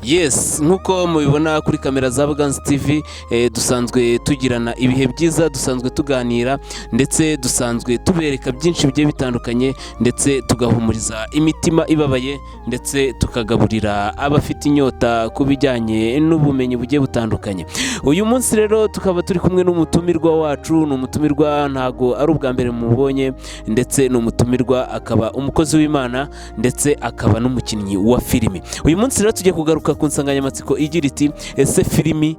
Yes, nk'uko mubibona kuri kamera za Buganza TV, dusanzwe tugirana ibihe byiza, dusanzwe tuganira ndetse dusanzwe tubereka byinshi bigiye bitandukanye, ndetse tugahumuriza imitima ibabaye, ndetse tukagaburira abafite inyota ku bijyanye n'ubumenyi bugiye butandukanye. Uyu munsi rero tukaba turi kumwe n'umutumirwa wacu. Ni umutumirwa, ntago ari ubwa mbere mubonye, ndetse ni umutumirwa akaba umukozi w'Imana, ndetse akaba n'umukinnyi wa filimi. Uyu munsi rero tugiye kugaruka ku nsanganyamatsiko igira iti: "Ese filimi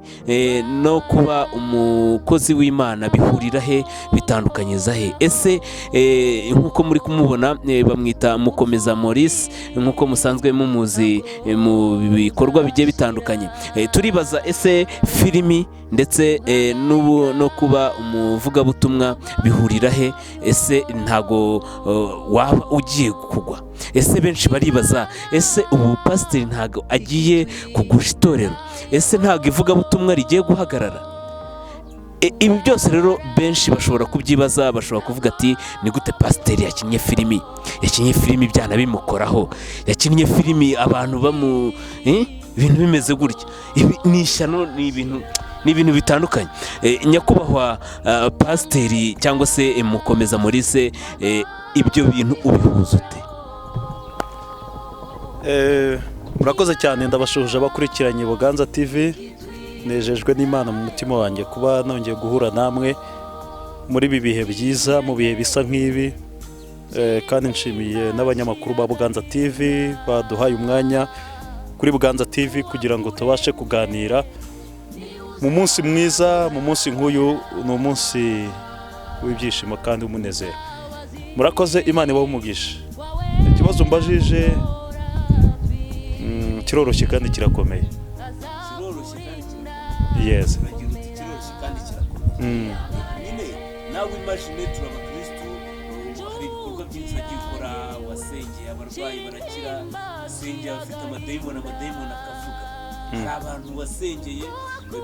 no kuba umukozi w'Imana bihurira he, bitandukanyiriza he?" Ese nk'uko muri kumubona, bamwita Mukomeza Maurice, nk'uko musanzwe mumuzi mu bikorwa bigiye bitandukanye. Turibaza: ese filimi ndetse n'ubu no kuba umuvugabutumwa bihurira he? Ese ntago waba ugiye kugwa? Ese benshi baribaza: ese ubu pasiteri ntago agiye kugusha itorero? Ese ntago ivugabutumwa rigiye guhagarara? Ibi byose rero benshi bashobora kubyibaza, bashobora kuvuga ati: "Ni gute pasiteri yakinnye filimi, yakinnye filimi ibyana bimukoraho, yakinnye filimi abantu bamu ibintu bimeze gutya?" Ibi ni ishyano, ni ibintu bitandukanye. Nyakubahwa pasiteri cyangwa se Mukomeza Maurice, ibyo bintu ubihuza ute? Murakoze cyane, ndabashuhuje abakurikiranye Buganza TV. Nejejwe n'Imana mu mutima wanjye kuba nongeye guhura namwe muri ibi bihe byiza, mu bihe bisa nk'ibi. Kandi nshimiye n'abanyamakuru ba Buganza TV baduhaye umwanya kuri Buganza TV kugira ngo tubashe kuganira mu munsi mwiza, mu munsi nk'uyu. Ni umunsi w'ibyishimo kandi w'umunezero. Murakoze, Imana ibahe umugisha. Ikibazo mbajije kiroroshye kandi kirakomeye. Kiroroshye kandi kirakomeye. Yes. Uragira uti kiroroshye kandi kirakomeye. Nyine nawe imagine, turi abakirisitu, hari ibikorwa byinshi wagiye ukora: wasengeye abarwayi barakira, wasengeye abafite amadayimoni, amadayimoni akavuga, hari abantu wasengeye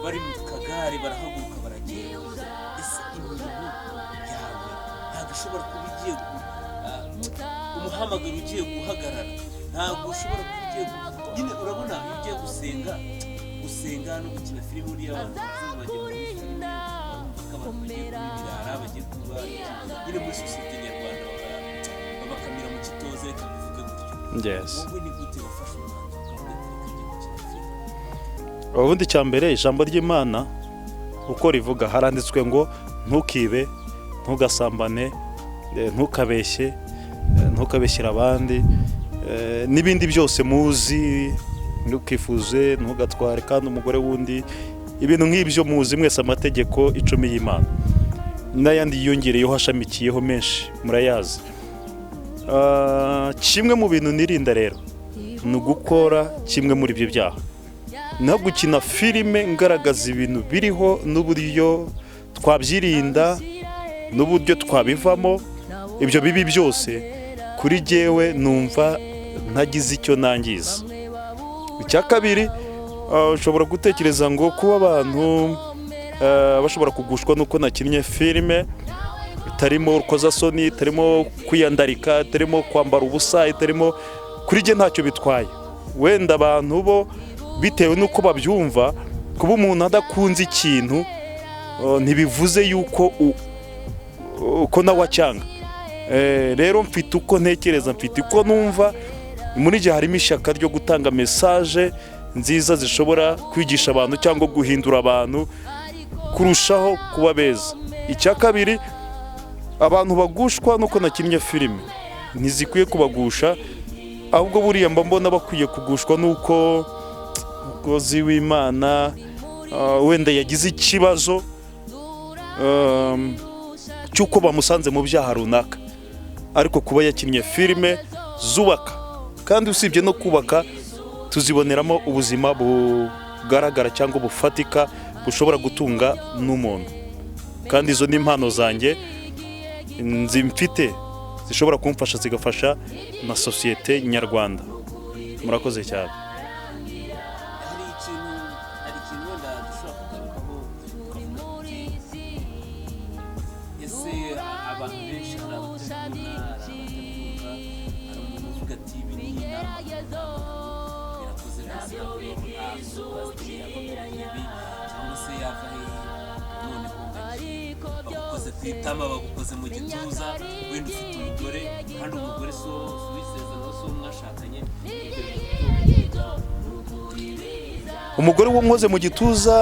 bari mu kagare barahaguruka baragenda. Ese imirimo yawe ntabwo ishobora kuba igiye umuhamagaro ugiye guhagarara? Ntabwo ushobora kuba ugiye nyine urabona iyo ugiye gusenga, gusenga no gukina filime, uriya abantu bazungu bagiye muri filime, barumva ko abantu bagiye kuba ibirara, bagiye kuba nyine muri sosiyete nyarwanda babakamira mu kitoze, reka bivuge gutyo. Wowe ni gute wafashe umwanzuro ukavuga ati: "Reka njye gukina filime"? Ubundi cya mbere, ijambo ry'Imana uko rivuga, haranditswe ngo: "Ntukibe, ntugasambane, ntukabeshye, ntukabeshyire abandi, n'ibindi byose muzi, ntukifuze, ntugatware kandi umugore wundi", ibintu nk'ibyo muzi mwese, amategeko 10 y'Imana n'ayandi yiyongereyeho, ashamikiyeho menshi murayazi. Kimwe mu bintu nirinda rero ni ugukora kimwe muri ibyo byaha, no gukina filime ngaragaza ibintu biriho n'uburyo twabyirinda n'uburyo twabivamo ibyo bibi byose. Kuri jyewe numva ntagize icyo nangiza. Icya kabiri, ushobora gutekereza ngo kuba abantu bashobora kugushwa n'uko nakinnye filime itarimo urukozasoni, itarimo kwiyandarika, itarimo kwambara ubusa, itarimo, kuri jye ntacyo bitwaye. Wenda abantu bo bitewe n'uko babyumva, kuba umuntu adakunze ikintu ntibivuze yuko uko nawe acyanga. Rero mfite uko ntekereza, mfite uko numva. Muri gihe harimo ishyaka ryo gutanga message nziza zishobora kwigisha abantu cyangwa guhindura abantu kurushaho kuba beza. Icya kabiri, abantu bagushwa nuko nakinnye filime ntizikwiye kubagusha, ahubwo buriya mba mbona bakwiye kugushwa nuko umukozi w'Imana wenda yagize ikibazo cy'uko bamusanze mu byaha runaka. Ariko kuba yakinnye filime zubaka, kandi usibye no kubaka, tuziboneramo ubuzima bugaragara cyangwa bufatika bushobora gutunga n'umuntu. Kandi izo ni impano zanjye nzi mfite zishobora kumfasha, zigafasha na sosiyete nyarwanda. Murakoze cyane. Hari ikintu wenda dushobora kugarukaho tukavuga tuti: ese abantu benshi, hari abatabibona, hari abatabyumva, hari umuntu uvuga ati: "Ibi ni inama birakoze nta ntabwo bibaho." Pasiteri yava ku ruhimbi cyangwa se yava hehe, noneho bagukoze ku itama, bagukoze mu gituza, wenda ufite umugore, kandi umugore si uwo w'isezerano, si uwo mwashakanye, ibyo Umugore w'unkoze mu gituza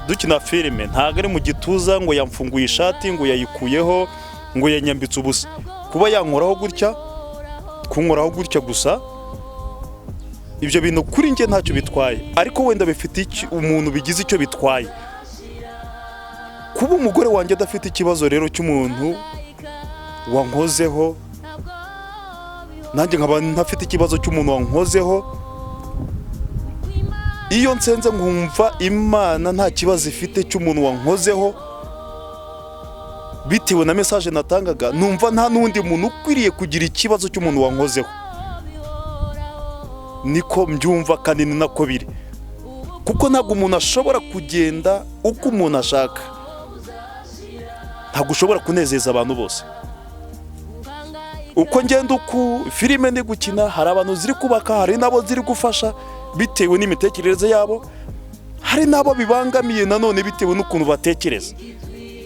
dukina filime, ntabwo ari mu gituza ngo yamfunguye ishati, ngo yayikuyeho, ngo yanyambitse ubusa. Kuba yankoraho gutya, kunkoraho gutya gusa, ibyo bintu kuri njye ntacyo bitwaye. Ariko wenda bifite umuntu bigize icyo bitwaye. Kuba umugore wanjye adafite ikibazo rero cy'umuntu wankozeho, nanjye nkaba ntafite ikibazo cy'umuntu wankozeho, iyo nsenze nkumva Imana nta kibazo ifite cy'umuntu wankozeho bitewe na message natangaga, numva nta n'undi muntu ukwiriye kugira ikibazo cy'umuntu wankozeho. Niko mbyumva kandi ni nako biri, kuko ntabwo umuntu ashobora kugenda uko umuntu ashaka. Ntabwo ushobora kunezeza abantu bose. Uko ngenda, uku filime ndi gukina, hari abantu ziri kubaka, hari n'abo ziri gufasha bitewe n'imitekerereze yabo, hari n'abo bibangamiye nanone bitewe n'ukuntu batekereza.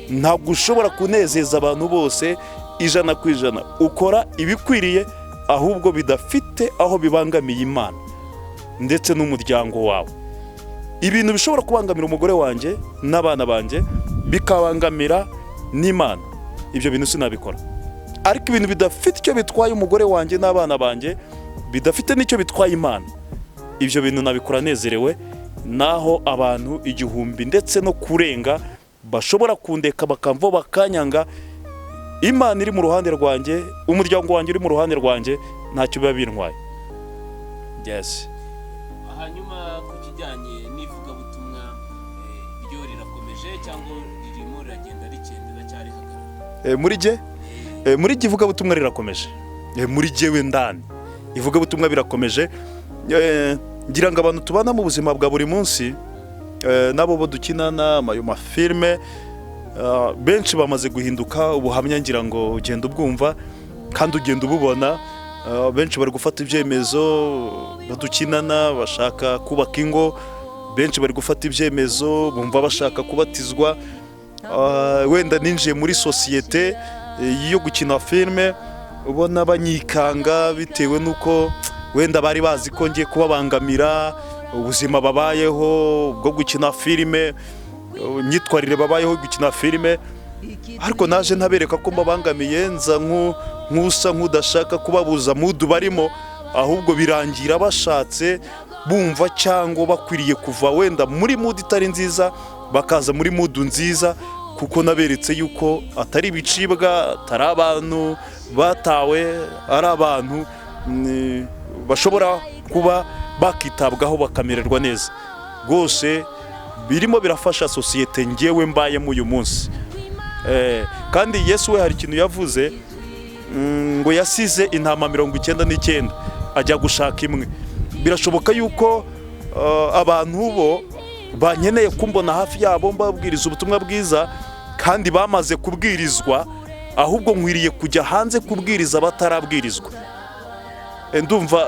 Ntabwo ushobora kunezeza abantu bose 100%. Ukora ibikwiriye, ahubwo bidafite aho bibangamiye Imana ndetse n'umuryango wawe. Ibintu bishobora kubangamira umugore wanjye n'abana banjye, bikabangamira n'Imana, ibyo bintu sinabikora. Ariko ibintu bidafite icyo bitwaye umugore wanjye n'abana banjye, bidafite n'icyo bitwaye Imana, ibyo bintu nabikora nezerewe. Naho abantu 1000 ndetse no kurenga bashobora kundeka bakamva bakanyanga, Imana iri mu ruhande rwanjye, umuryango wanjye uri mu ruhande rwanjye, ntacyo biba bintwaye, yes. Hanyuma ku kijyanye n'ivugabutumwa, ryo rirakomeje cyangwa ririmo riragenda rikendera cyangwa rihagarara? Muri jye ivugabutumwa rirakomeje. Muri jyewe ndani ivugabutumwa birakomeje. Ngira ngo abantu tubana mu buzima bwa buri munsi, nabo bo dukinana ayo mafilme, benshi bamaze guhinduka. Ubuhamya ngira ngo ugenda ubwumva kandi ugenda ububona. Benshi bari gufata ibyemezo badukinana, bashaka kubaka ingo. Benshi bari gufata ibyemezo bumva bashaka kubatizwa. Wenda ninjiye muri sosiyete yo gukina filime, ubona banyikanga bitewe n'uko wenda bari bazi ko ngiye kubabangamira ubuzima babayeho bwo gukina filime, imyitwarire babayeho gukina filime. Ariko naje ntabereka ko mbabangamiye, nza nk'usa nk'udashaka kubabuza mood barimo, ahubwo birangira bashatse bumva cyangwa bakwiriye kuva wenda muri mood itari nziza bakaza muri mood nziza, kuko naberetse yuko atari ibicibwa, atari abantu batawe, ari abantu bashobora kuba bakitabwaho bakamererwa neza rwose. Birimo birafasha sosiyete ngewe mbayemo uyu munsi. Kandi Yesu we hari ikintu yavuze, ngo yasize intama 99 ajya gushaka imwe. Birashoboka yuko abantu bo bankeneye kumbona hafi yabo mbabwiriza ubutumwa bwiza, kandi bamaze kubwirizwa, ahubwo nkwiriye kujya hanze kubwiriza batarabwirizwa.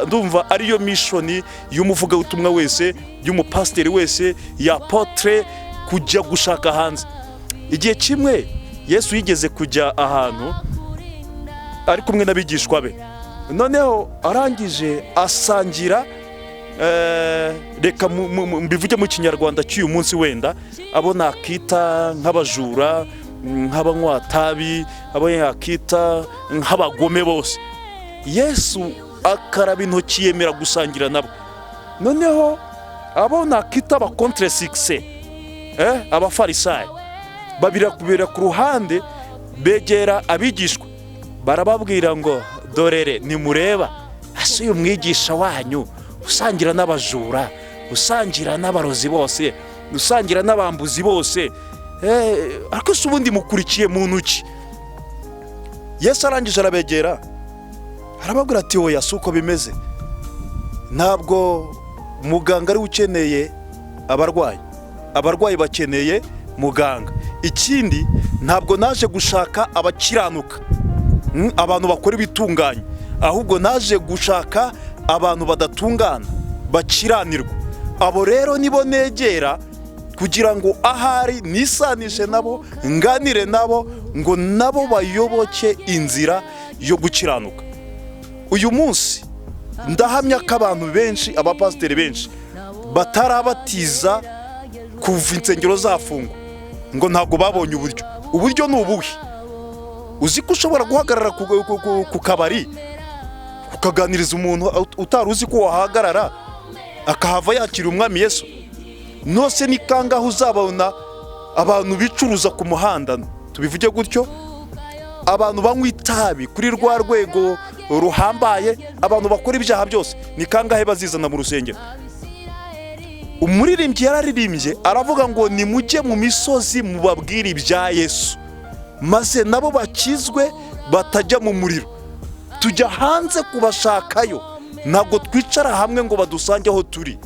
Ndumva ariyo mission y'umuvugabutumwa wese, y'umupasiteri wese, ya apôtre, kujya gushaka hanze. Igihe kimwe Yesu yigeze kujya ahantu ari kumwe n'abigishwa be, noneho arangije asangira, reka mbivuge mu Kinyarwanda cy'uyu munsi, wenda abo nakita nk'abajura, nk'abanywa-tabi, abo yakita nk'abagome bose. Yesu akaraba intoki, yemera gusangira nabo. Noneho abo nakita aba contre succès, abafarisayo babira ku ruhande, begera abigishwa barababwira ngo: "Dorere, nimureba ese uyu mwigisha wanyu usangira n'abajura, usangira n'abarozi bose, usangira n'abambuzi bose, ariko se ubundi mukurikiye mu ntoki?" Yesu arangije arabegera, arababwira ati: "Oya, si uko bimeze. Ntabwo muganga ariwe ukeneye abarwayi, abarwayi bakeneye muganga. Ikindi, ntabwo naje gushaka abakiranuka, abantu bakora ibitunganye, ahubwo naje gushaka abantu badatungana, bakiranirwa." Abo rero nibo negera kugira ngo ahari nisanishe nabo, nganire nabo, ngo nabo bayoboke inzira yo gukiranuka. Uyu munsi ndahamya ko abantu benshi, abapasiteri benshi batarabatiza kuva insengero zafungwa, ngo ntabwo babonye uburyo. Uburyo ni ubuhe? Uzi ko ushobora guhagarara ku kabari ukaganiriza umuntu utari uzi ko wahagarara, akahava yakira Umwami Yesu? Nose ni kangahe uzabona abantu bicuruza ku muhanda, tubivuge gutyo, abantu banywa itabi kuri rwa rwego ruhambaye, abantu bakora ibyaha byose, ni kangahe bazizana mu rusengero? Umuririmbyi yararirimbye aravuga ngo nimujye mu misozi mubabwire ibya Yesu, maze nabo bakizwe batajya mu muriro. Tujya hanze kubashakayo, ntabwo twicara hamwe ngo badusange aho turi.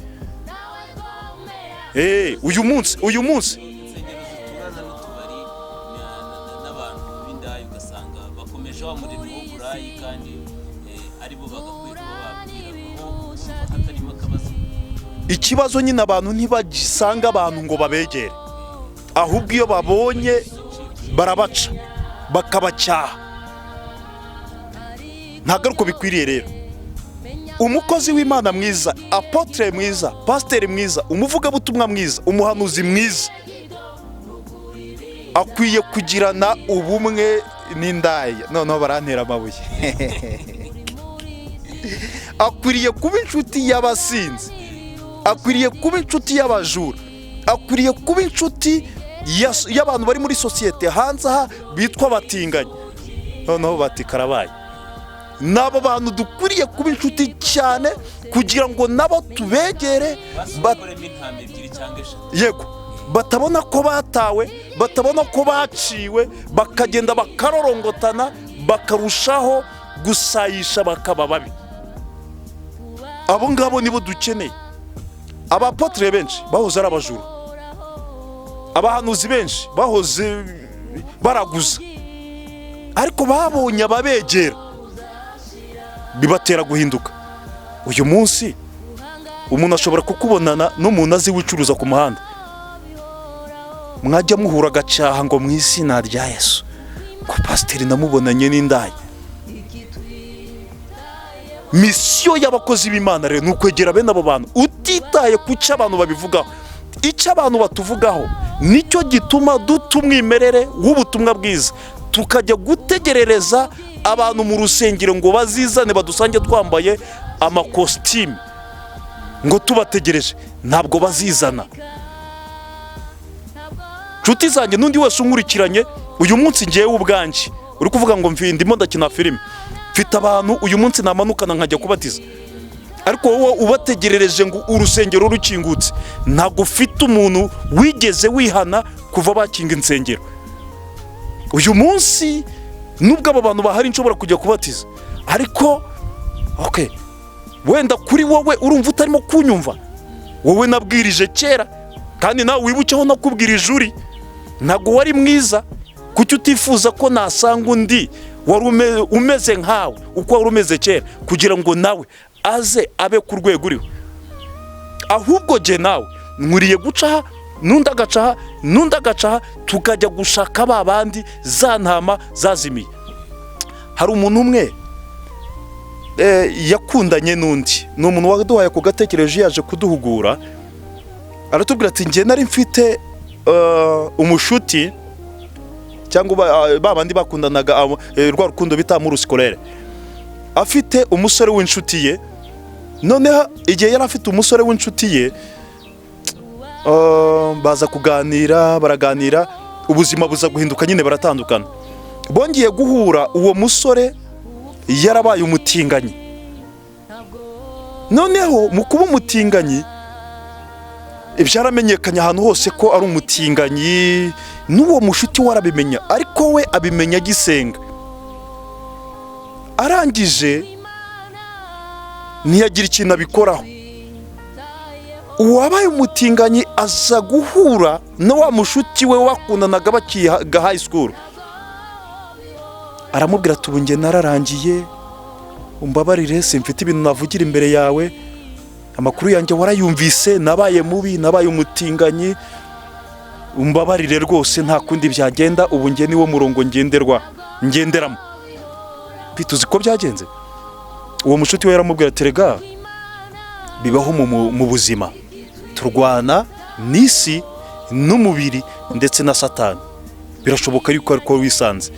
Uyu munsi Insengero ziturana n'utubari n'abantu b'indaya, ugasanga bakomeje wa murimo w'uburayi kandi aribo bagakwiye kuba babwira, aho urumva hatarimo akabazo. Ikibazo nyine, abantu ntibagisanga abantu ngo babegere, ahubwo iyo babonye barabaca bakabacyaha. Ntabwo ari uko bikwiriye. Rero umukozi w'Imana mwiza, apôtre mwiza, pasiteri mwiza, umuvugabutumwa mwiza, umuhanuzi mwiza akwiye kugirana ubumwe n'indaya. Noneho barantera amabuye. Akwiriye kuba inshuti y'abasinzi, akwiriye kuba inshuti y'abajura, akwiriye kuba inshuti y'abantu bari muri sosiyete hanze aha bitwa abatinganyi. Noneho bati karabaye. N'abo bantu dukwiriye kuba inshuti cyane kugira ngo nabo tubegere Basohoremo intama ebyiri cyangwa eshatu. Yego, batabona ko batawe, batabona ko baciwe, bakagenda bakarorongotana, bakarushaho gusayisha, bakaba babi. Abo ngabo nibo dukeneye. Abapôtre benshi bahoze ari abajura, abahanuzi benshi bahoze baraguza, ariko babonye ababegera bibatera guhinduka. Uyu munsi umuntu ashobora kukubonana n'umuntu azi wicuruza ku muhanda, mwajya muhura agacaha ngo mu izina rya Yesu, ko pasiteri namubonanye n'indaya. Mission y'abakozi b'Imana rero ni ukwegera bene abo bantu, utitaye ku cyo abantu babivugaho. Icyo abantu batuvugaho nicyo gituma duta umwimerere w'ubutumwa bwiza, tukajya gutegerereza abantu mu rusengero ngo bazizane badusange twambaye amakositimu ngo tubategereje. Ntabwo bazizana, nshuti zanjye n'undi wese unkurikiranye uyu munsi. Ngewe ubwanjye uri kuvuga ngo ndimo ndakina filime, mfite abantu uyu munsi namanukana nkajya kubatiza, ariko wowe ubategerereje ngo urusengero rukingutse, ntabwo ufite umuntu wigeze wihana kuva bakinga insengero. Uyu munsi nubwo abo bantu bahari nshobora kujya kubatiza, ariko okay, wenda kuri wowe urumva utarimo kunyumva, wowe nabwirije kera, kandi nawe wibukeho nakubwirije uri ntabwo wari mwiza. Kuki utifuza ko nasanga undi wari umeze nkawe uko wari umeze kera, kugira ngo nawe aze abe ku rwego uriho? Ahubwo jye nawe nkwiriye guca aha, n'undi agaca aha, n'undi agaca aha, tukajya gushaka ba bandi, za ntama zazimiye. Hari umuntu umwe yakundanye n'undi. Ni umuntu waduhaye ku gatekerezo, yaje kuduhugura, aratubwira ati njye nari mfite umushuti cyangwa ba bandi bakundanaga rwa rukundo bita amour scolaire, afite umusore w'inshuti ye. Noneho igihe yari afite umusore w'inshuti ye, baza kuganira, baraganira, ubuzima buza guhinduka nyine, baratandukana. Bongeye guhura uwo musore yarabaye umutinganyi. Noneho mu kuba umutinganyi, byaramenyekanye ahantu hose ko ari umutinganyi, n'uwo mushuti we arabimenya, ariko we abimenya agisenga. Arangije ntiyagira ikintu abikoraho. Uwabaye umutinganyi aza guhura na wa mushuti we bakundanaga bakiga high school, aramubwira ati ubu njye nararangiye, umbabarire, simfite ibintu navugira imbere yawe. Amakuru yanjye warayumvise, nabaye mubi, nabaye umutinganyi, umbabarire rwose, nta kundi byagenda, ubu njye niwo murongo ngenderwa ngenderamo." Pita, uzi ko byagenze? Uwo mushuti we yaramubwira ati: "Rega bibaho mu buzima, turwana n'isi n'umubiri ndetse na Satani, birashoboka yuko ariko wisanze."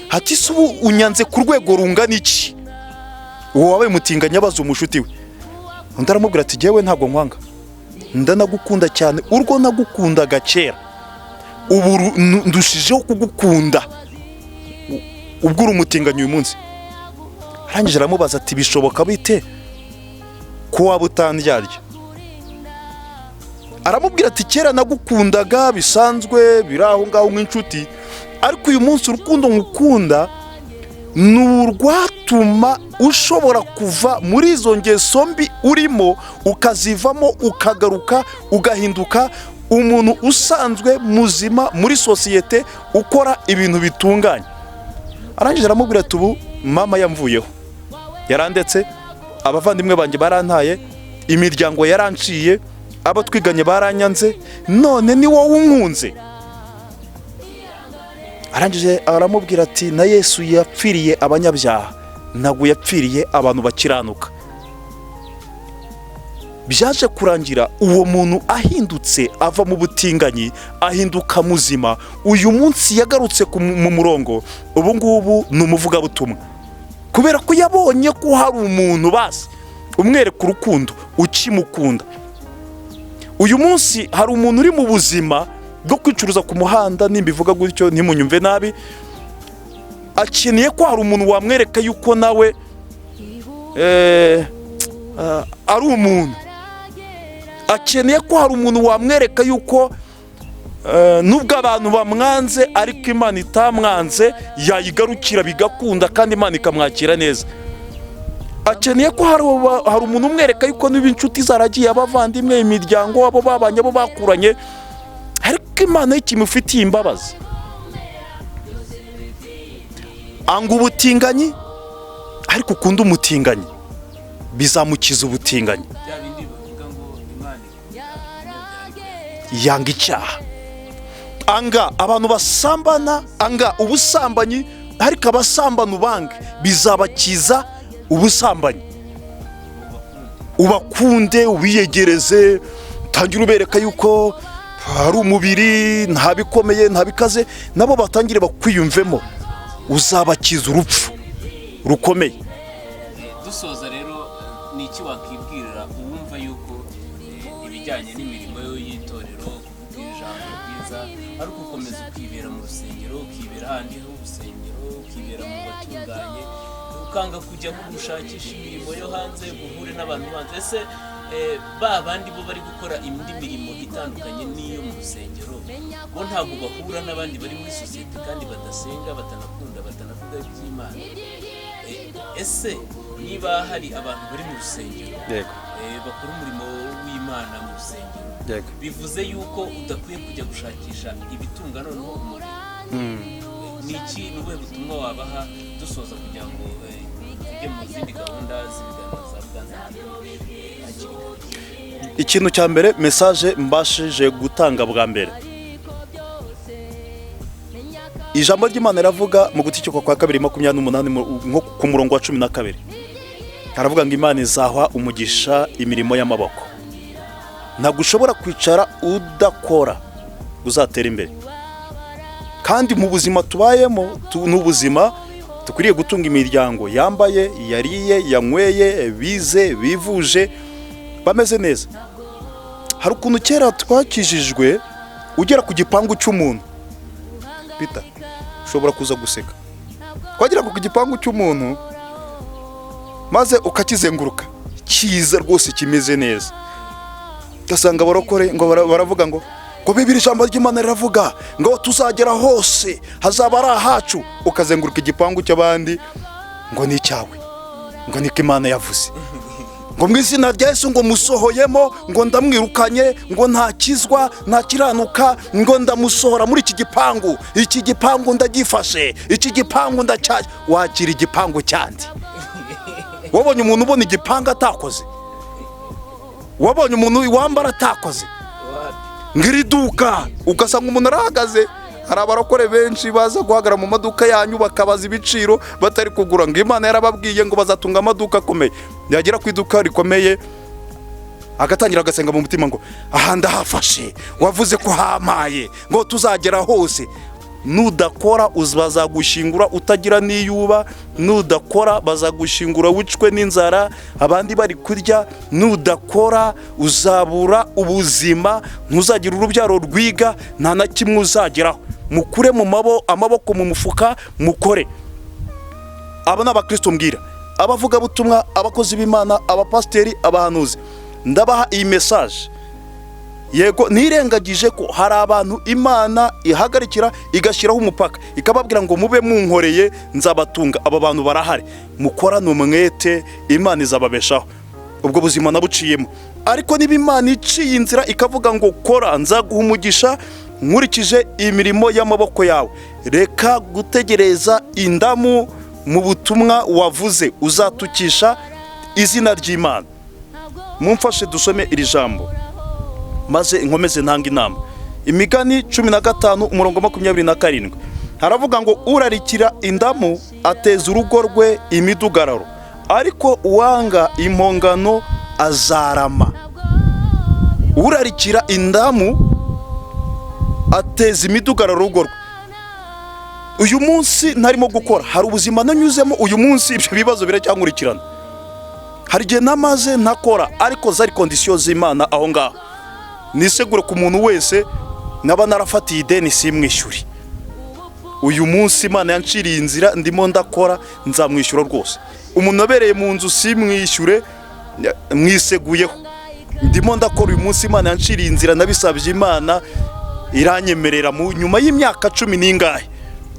Hati: "Se ubu unyanze ku rwego rungana iki?" Uwo wabaye umutinganyi abaza umushuti we. Undi aramubwira ati: "Jyewe ntabwo nkwanga, ndanagukunda cyane. Urwo nagukundaga kera, ubu ndushijeho kugukunda ubwo uri umutinganyi uyu munsi." Arangije aramubaza ati: "Bishoboka bite ko waba utandyarya?" Aramubwira ati: "Kera nagukundaga bisanzwe, biri aho ngaho nk'inshuti, ariko uyu munsi urukundo ngukunda ni urwatuma ushobora kuva muri izo ngeso mbi urimo, ukazivamo, ukagaruka, ugahinduka umuntu usanzwe muzima muri sosiyete, ukora ibintu bitunganye." Arangije aramubwira ati: "Ubu mama yamvuyeho, yarandetse, abavandimwe banjye barantaye, imiryango yaranciye, abo twiganye baranyanze, none ni wowe unkunze." Arangije aramubwira ati: "Na Yesu yapfiriye abanyabyaha, ntabwo yapfiriye abantu bakiranuka." Byaje kurangira uwo muntu ahindutse, ava mu butinganyi, ahinduka muzima. Uyu munsi yagarutse mu murongo, ubu ngubu ni umuvugabutumwa, kubera ko yabonye ko hari umuntu basi umwereka urukundo ukimukunda. Uyu munsi hari umuntu uri mu buzima bwo kwicuruza ku muhanda, nimba ivuga gutyo ntimunyumve nabi, akeneye ko hari umuntu wamwereka yuko nawe ari umuntu. Akeneye ko hari umuntu wamwereka yuko nubwo abantu bamwanze, ariko Imana itamwanze, yayigarukira bigakunda kandi Imana ikamwakira neza. Akeneye ko hari umuntu umwereka yuko niba inshuti zaragiye, abavandimwe, imiryango, abo babanye, abo bakuranye, ariko Imana y'ikimufitiye imbabazi. Anga ubutinganyi, ariko ukunde umutinganyi, bizamukiza ubutinganyi. Bya bindi bavuga ngo Imana ikunda umunyabyaha. Yanga icyaha. Anga abantu basambana, anga ubusambanyi, ariko abasambana ubange, bizabakiza ubusambanyi. Ubakunde, ubiyegereze, utangire ubereka yuko hari umubiri, nta bikomeye, nta bikaze, nabo batangire bakwiyumvemo, uzabakiza urupfu rukomeye. Dusoza rero, ni iki wakibwirira uwumva yuko ibijyanye n'imirimo yo y'itorero, kuvuga ijambo ryiza, ari ugukomeza ukibera mu rusengero, ukibera ahandi h'urusengero, ukibera mu batunganye, ukanga kujya gushakisha imirimo yo hanze, uhure n'abantu hanze? Ese ba bandi bo bari gukora indi mirimo itandukanye n'iyo mu rusengero, bo ntabwo bahura n'abandi bari muri sosiyete kandi badasenga, batanakunda, batanavuga iby'Imana? Ese niba hari abantu bari mu rusengero, bakora umurimo w'Imana mu rusengero, bivuze yuko udakwiye kujya gushakisha ibitunga noneho umubiri? Ni iki, ni ubuhe butumwa wabaha dusoza, kugira ngo tujye mu zindi gahunda z'ibiganiro za Buganza TV hakiri kare? Ikintu cya mbere, message mbashije gutanga bwa mbere, ijambo ry'Imana riravuga mu Gutegeka kwa Kabiri 28, nko ku murongo wa 12, haravuga ngo Imana izahwa umugisha imirimo y'amaboko. Ntabwo ushobora kwicara udakora uzatera imbere. Kandi mu buzima tubayemo, ni ubuzima dukwiriye gutunga imiryango yambaye, yariye, yanyweye, bize, bivuje, bameze neza. Hari ukuntu kera twakijijwe, ugera ku gipangu cy'umuntu, Peter, ushobora kuza guseka, twagera ku gipangu cy'umuntu maze ukakizenguruka, cyiza rwose, kimeze neza, ugasanga abarokore ngo baravuga ngo Bibiri, ijambo ry'Imana riravuga ngo aho tuzagera hose hazaba ari ahacu. Ukazenguruka igipangu cy'abandi ngo ni icyawe, ngo niko Imana yavuze, ngo mu izina rya Yesu, ngo musohoyemo, ngo ndamwirukanye, ngo ntakizwa, ntakiranuka, ngo ndamusohora muri iki gipangu, iki gipangu ndagifashe, iki gipangu ndacya. Wakira igipangu cyandi? Wabonye umuntu ubona igipangu atakoze? Wabonye umuntu wambara atakoze? Ngo iri duka, ugasanga umuntu arahagaze. Hari abarokore benshi baza guhagarara mu maduka yanyu bakabaza ibiciro batari kugura, ngo Imana yarababwiye ngo bazatunga amaduka akomeye. Yagera ku iduka rikomeye agatangira agasenga mu mutima ngo: "Aha ndahafashe, wavuze ko hamaye ngo tuzagera hose." Nudakora bazagushyingura utagira n'iyuba. Nudakora bazagushyingura wicwe n'inzara abandi bari kurya. Nudakora uzabura ubuzima, ntuzagira urubyaro rwiga, nta na kimwe uzageraho. Mukure mu amaboko mu mufuka, mukore. Aba ni abakristo mbwira, abavugabutumwa, abakozi b'Imana, abapasiteri, abahanuzi. Ndabaha iyi message. Yego, ntirengagije ko hari abantu Imana ihagarikira, igashyiraho umupaka, ikababwira ngo: "Mube munkoreye nzabatunga." Aba bantu barahari. Mukorane umwete, Imana izababeshaho. Ubwo buzima nabuciyemo. Ariko niba Imana iciye inzira ikavuga ngo: "Kora, nzaguha umugisha nkurikije imirimo y'amaboko yawe," reka gutegereza indamu mu butumwa wavuze, uzatukisha izina ry'Imana. Mumfashe dusome iri jambo maze nkomeze ntanga inama. Imigani 15 umurongo 27 haravuga ngo: "Urarikira indamu ateza urugo rwe imidugararo, ariko uwanga impongano azarama." Urarikira indamu ateza imidugararo urugo rwe. Uyu munsi ntarimo gukora, hari ubuzima nanyuzemo. Uyu munsi ibyo bibazo biracyankurikirana. Hari igihe namaze ntakora, ariko zari conditions z'Imana. Aho ngaho nisegure ku muntu wese naba narafatiye ideni simwishyure. Uyu munsi Imana yanciriye inzira, ndimo ndakora, nzamwishyura rwose. Umuntu abereye mu nzu simwishyure, mwiseguyeho. Ndimo ndakora uyu munsi, Imana yanciriye inzira, nabisabye Imana iranyemerera mu nyuma y'imyaka cumi n'ingahe,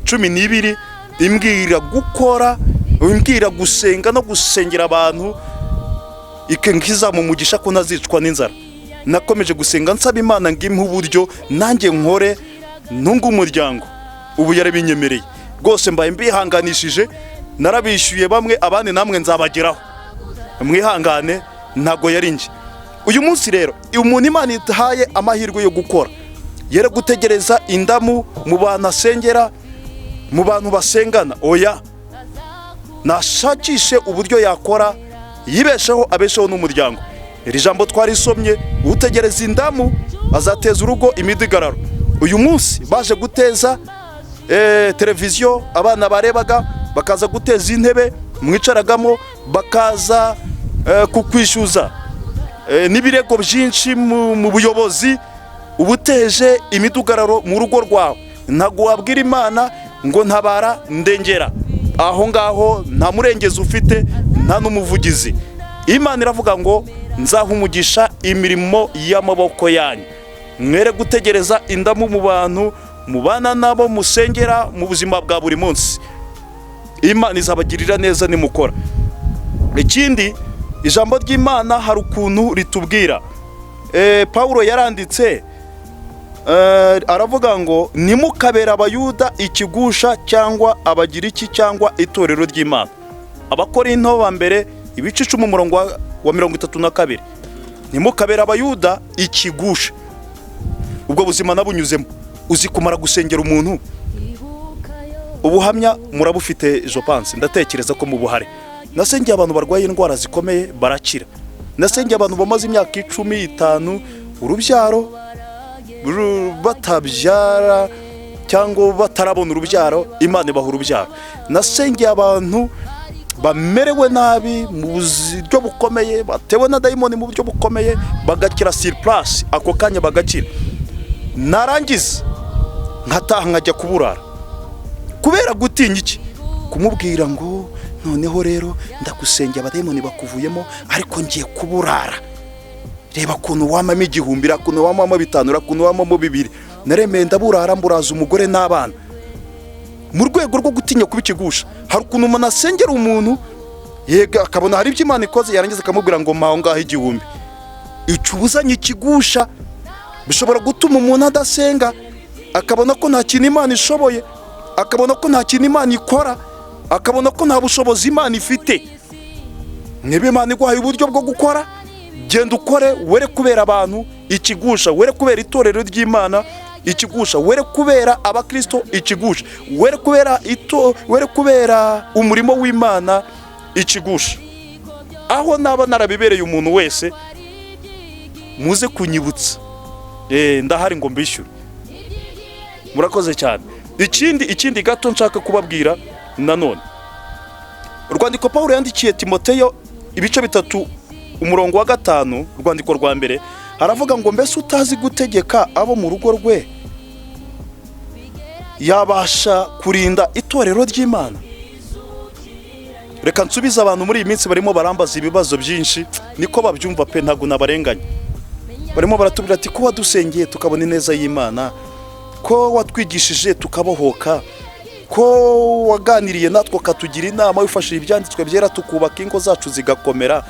12, imbwira gukora, imbwira gusenga no gusengera abantu, nkiza mu mugisha ko ntazicwa n'inzara. Nakomeje gusenga nsaba Imana ngo impe uburyo nanjye nkore ntunge umuryango. Ubu yarabinyemereye rwose, mbaye mbihanganishije. Narabishyuye bamwe, abandi namwe nzabageraho, mwihangane, ntabwo yari njye. Uyu munsi rero umuntu Imana ihaye amahirwe yo gukora yere gutegereza indamu mu bantu asengera, mu bantu basengana. Oya, nashakishe uburyo yakora yibesheho, abesheho n'umuryango. Iri jambo twarisomye: utegereza indamu azateza urugo imidugararo. Uyu munsi baje guteza televiziyo abana barebaga, bakaza guteza intebe mwicaragamo, bakaza kukwishyuza n'ibirego byinshi mu buyobozi. Uba uteje imidugararo mu rugo rwawe. Ntabwo wabwira Imana ngo: "Ntabara, ndengera." Aho ngaho nta murengezi ufite, nta n'umuvugizi. Imana iravuga ngo: "Nzaha umugisha imirimo y'amaboko yanyu." Mwere gutegereza indamu mu bantu mubana nabo, musengera mu buzima bwa buri munsi. Imana izabagirira neza nimukora. Ikindi, ijambo ry'Imana hari ukuntu ritubwira. Pawulo yaranditse, aravuga ngo: "Ntimukabere Abayuda ikigusha cyangwa Abagiriki cyangwa itorero ry'Imana." Abakorinto ba mbere ibice 10 umurongo wa 32. Ntimukabere Abayuda ikigusha. Ubwo buzima nabunyuzemo. Uzi kumara gusengera umuntu? Ubuhamya murabufite, je pense, ndatekereza ko mubuhare. Nasengeye abantu barwaye indwara zikomeye barakira. Nasengeye abantu bamaze imyaka 10, 5 urubyaro batabyara cyangwa batarabona urubyaro, Imana ibaha urubyaro. Nasengeye abantu bamerewe nabi mu buryo bukomeye, batewe na dayimoni mu buryo bukomeye, bagakira sur place, ako kanya bagakira. Narangiza nkataha nkajya kuburara kubera gutinya iki? Kumubwira ngo: "Noneho rero ndagusengera, abadayimoni bakuvuyemo, ariko ngiye kuburara. Reba ukuntu wamamo 1000, reba ukuntu wamamo 5, reba ukuntu wamamo 2." Naremeye ndaburara, mburaza umugore n'abana mu rwego rwo gutinya kuba ikigusha. Hari ukuntu umuntu asengera umuntu, yega akabona hari ibyo Imana ikoze, yarangiza akamubwira ngo: "Mpa aho ngaho 1000." Icubuzanye ikigusha bishobora gutuma umuntu adasenga, akabona ko nta kintu Imana ishoboye, akabona ko nta kintu Imana ikora, akabona ko nta bushobozi Imana ifite. Niba Imana iguhaye uburyo bwo gukora Genda ukore, were kubera abantu ikigusha, were kubera itorero ry'Imana ikigusha, were kubera abakristo ikigusha, were kubera umurimo w'Imana ikigusha. Aho naba narabibereye umuntu wese, muze kunyibutsa, ndahari ngo mbishyure. Murakoze cyane. Ikindi gato nshaka kubabwira nanone, urwandiko Pawulo yandikiye Timoteyo ibice 3 umurongo wa 5, urwandiko rwa mbere, haravuga ngo mbese utazi gutegeka abo mu rugo rwe yabasha kurinda itorero ry'Imana? Reka nsubize abantu muri iyi minsi barimo barambaza ibibazo byinshi, niko babyumva pe, ntabwo nabarenganya. Barimo baratubwira ati ko wadusengeye tukabona ineza y'Imana, ko watwigishije tukabohoka, ko waganiriye natwe ukatugira inama wifashishije ibyanditswe byera, tukubaka ingo zacu zigakomera,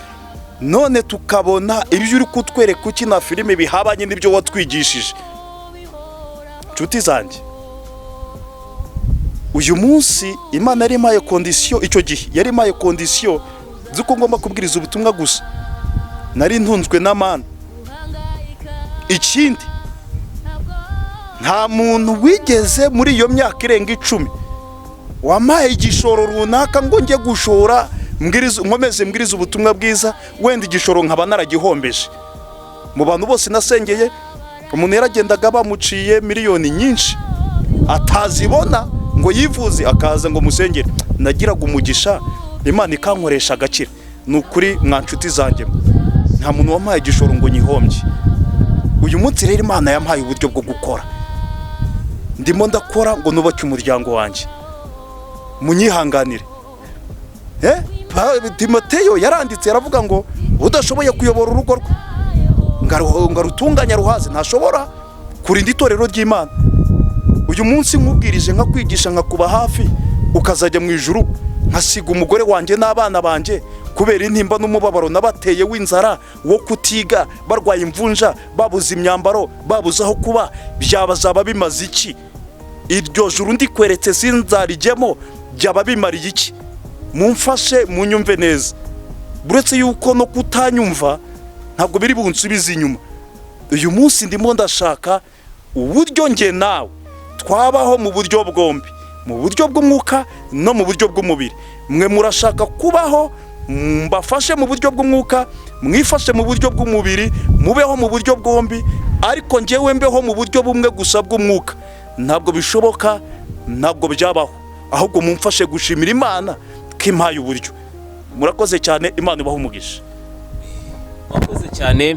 none tukabona ibyo uri kutwereka ukina filime bihabanye n'ibyo watwigishije. Nshuti zanjye, uyu munsi Imana yari impaye condition, icyo gihe yari impaye condition z'uko ngomba kubwiriza ubutumwa gusa, nari ntunzwe n'amana. Ikindi, nta muntu wigeze muri iyo myaka irenga 10 wampaye igishoro runaka ngo njye gushora nkomeze mbwirize ubutumwa bwiza, wenda igishoro nkaba naragihombeje. Mu bantu bose nasengeye, umuntu yaragendaga bamuciye miliyoni nyinshi atazibona ngo yivuze, akaza ngo musengere. Nagiraga umugisha, Imana ikankoresha agakira. Ni ukuri mwa nshuti zanjye, nta muntu wampaye igishoro ngo nyihombye. Uyu munsi rero Imana yampaye uburyo bwo gukora, ndimo ndakora ngo nubake umuryango wanjye, munyihanganire. Timoteyo yaranditse yaravuga ngo udashoboye kuyobora urugo rwe ngo arutunganye aruhaze, ntashobora kurinda itorero ry'Imana. Uyu munsi nkubwirije, nkakwigisha, nkakuba hafi, ukazajya mu ijuru, nkasiga umugore wanjye n'abana banjye kubera intimba n'umubabaro nabateye w'inzara, wo kutiga, barwaye imvunja, babuze imyambaro, babuze aho kuba, byabazaba bimaze iki? Iryo juru ndikweretse sinzarijyemo, byaba bimariye iki? Mumfashe munyumve neza, uretse yuko no kutanyumva ntabwo biri bunsubize inyuma. Uyu munsi ndimo ndashaka uburyo njye nawe twabaho mu buryo bwombi, mu buryo bw'umwuka no mu buryo bw'umubiri. Mwe murashaka kubaho, mbafashe mu buryo bw'umwuka, mwifashe mu buryo bw'umubiri, mubeho mu buryo bwombi, ariko njyewe mbeho mu buryo bumwe gusa bw'umwuka. Ntabwo bishoboka, ntabwo byabaho. Ahubwo mumfashe gushimira Imana ko impaye uburyo. Murakoze cyane, Imana ibahe umugisha. Wakoze cyane.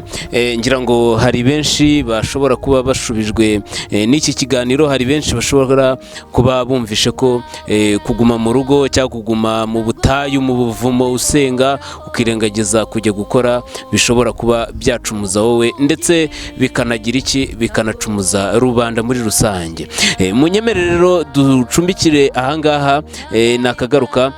Ngira ngo hari benshi bashobora kuba bashubijwe n'iki kiganiro, hari benshi bashobora kuba bumvishe ko kuguma mu rugo cyangwa kuguma mu butayu, mu buvumo, usenga ukirengagiza kujya gukora, bishobora kuba byacumuza wowe, ndetse bikanagira iki, bikanacumuza rubanda muri rusange. Munyemerere rero ducumbikire ahangaha, nakagaruka.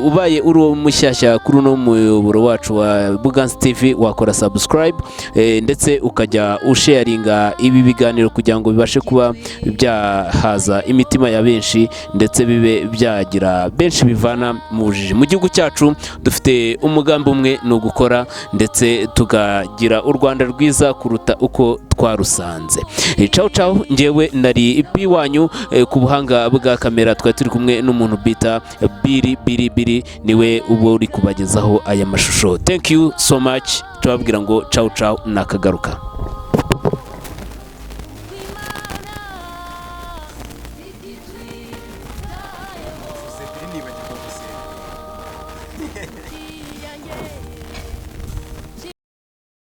Ubaye uri mushyashya kuri uno muyoboro wacu wa Buganza TV, wakora subscribe, ndetse ukajya usharinga ibi biganiro kugira ngo bibashe kuba byahaza imitima ya benshi, ndetse bibe byagira benshi bivana mu bujiji. Mu gihugu cyacu dufite umugambi umwe, ni ugukora ndetse tukagira u Rwanda rwiza kuruta uko twarusanze. Ciao ciao, njyewe nari ipi wanyu, ku buhanga bwa kamera twari turi kumwe n'umuntu bita Biri Biri Biri, niwe uba uri kubagezaho aya mashusho. Thank you so much, tubabwira ngo ciao ciao, nakagaruka. Nibagirwa gusenga.